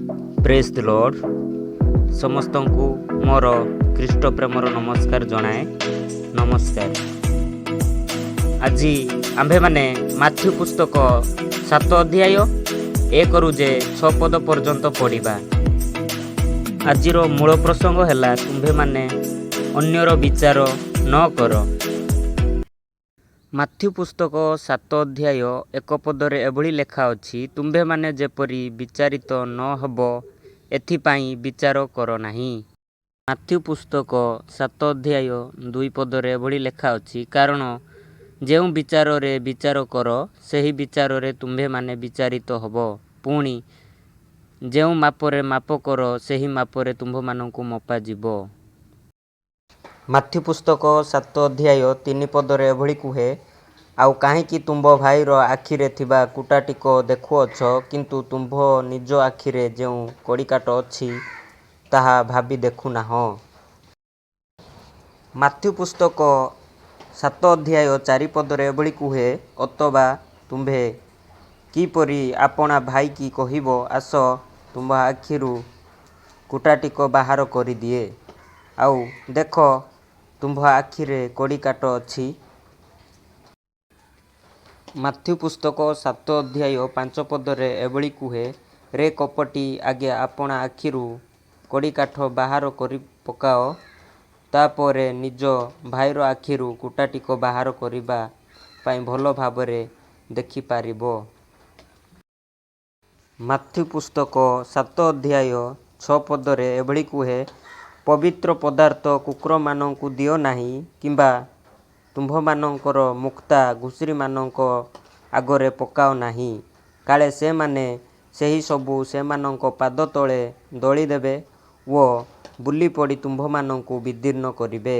ପ୍ରେଜ୍ ଦ ଲର୍ଡ଼। ସମସ୍ତଙ୍କୁ ମୋର ଖ୍ରୀଷ୍ଟ ପ୍ରେମର ନମସ୍କାର ଜଣାଏ। ନମସ୍କାର। ଆଜି ଆମ୍ଭେମାନେ ମାଥ୍ୟୁ ପୁସ୍ତକ 7 ଅଧ୍ୟାୟ 1ରୁ ଯେ 6 ପଦ ପର୍ଯ୍ୟନ୍ତ ପଢ଼ିବା। ଆଜିର ମୂଳ ପ୍ରସଙ୍ଗ ହେଲା, ତୁମ୍ଭେମାନେ ଅନ୍ୟର ବିଚାର ନ କର। ମାଥ୍ୟୁ ପୁସ୍ତକ 7 ଅଧ୍ୟାୟ 1 ପଦରେ ଏଭଳି ଲେଖା ଅଛି, "ତୁମ୍ଭେମାନେ ଯେପରି ବିଚାରିତ ନ ହେବ, ଏଥିପାଇଁ ବିଚାର କର ନାହିଁ।" ମାଥ୍ୟୁ ପୁସ୍ତକ 7 ଅଧ୍ୟାୟ 2 ପଦରେ ଏଭଳି ଲେଖା ଅଛି, "କାରଣ ଯେଉଁ ବିଚାରରେ ବିଚାର କର, ସେହି ବିଚାରରେ ତୁମ୍ଭେମାନେ ବିଚାରିତ ହେବ। ପୁଣି ଯେଉଁ ମାପରେ ମାପ କର, ସେହି ମାପରେ ତୁମ୍ଭମାନଙ୍କୁ ମପାଯିବ।" ମାଥ୍ୟୁ ପୁସ୍ତକ 7 ଅଧ୍ୟାୟ 3 ପଦରେ ଏଭଳି କୁହେ, "ଆଉ କାହିଁକି ତୁମ୍ଭ ଭାଇର ଆଖିରେ ଥିବା କୁଟାଟିକ ଦେଖୁଅଛ, କିନ୍ତୁ ତୁମ୍ଭ ନିଜ ଆଖିରେ ଯେଉଁ କଡ଼ିକାଠ ଅଛି, ତାହା ଭାବି ଦେଖୁନାହଁ?" ମାଥ୍ୟୁ ପୁସ୍ତକ 7 ଅଧ୍ୟାୟ 4 ପଦରେ ଏଭଳି କୁହେ, "ଅଥବା ତୁମ୍ଭେ କିପରି ଆପଣା ଭାଇକି କହିବ, ଆସ, ତୁମ୍ଭ ଆଖିରୁ କୁଟାଟିକ ବାହାର କରିଦିଏ, ଆଉ ଦେଖ, ତୁମ୍ଭ ଆଖିରେ କଡ଼ିକାଠ ଅଛି?" ମାଥ୍ୟୁ ପୁସ୍ତକ 7 ଅଧ୍ୟାୟ 5 ପଦରେ ଏଭଳି କୁହେ, "ରେ କପଟୀ, ଆଗେ ଆପଣା ଆଖିରୁ କଡ଼ିକାଠ ବାହାର କରିପକାଅ, ତା'ପରେ ନିଜ ଭାଇର ଆଖିରୁ କୁଟାଟିକ ବାହାର କରିବା ପାଇଁ ଭଲ ଭାବରେ ଦେଖିପାରିବ।" ମାଥ୍ୟୁ ପୁସ୍ତକ 7 ଅଧ୍ୟାୟ 6 ପଦରେ ଏଭଳି କୁହେ, "ପବିତ୍ର ପଦାର୍ଥ କୁକୁରମାନଙ୍କୁ ଦିଅ ନାହିଁ, କିମ୍ବା ତୁମ୍ଭମାନଙ୍କର ମୁକ୍ତା ଘୁଷୁରିମାନଙ୍କ ଆଗରେ ପକାଅ ନାହିଁ; କାଳେ ସେମାନେ ସେହିସବୁ ସେମାନଙ୍କ ପାଦ ତଳେ ଦଳିଦେବେ ଓ ବୁଲିପଡ଼ି ତୁମ୍ଭମାନଙ୍କୁ ବିଦୀର୍ଣ୍ଣ କରିବେ।"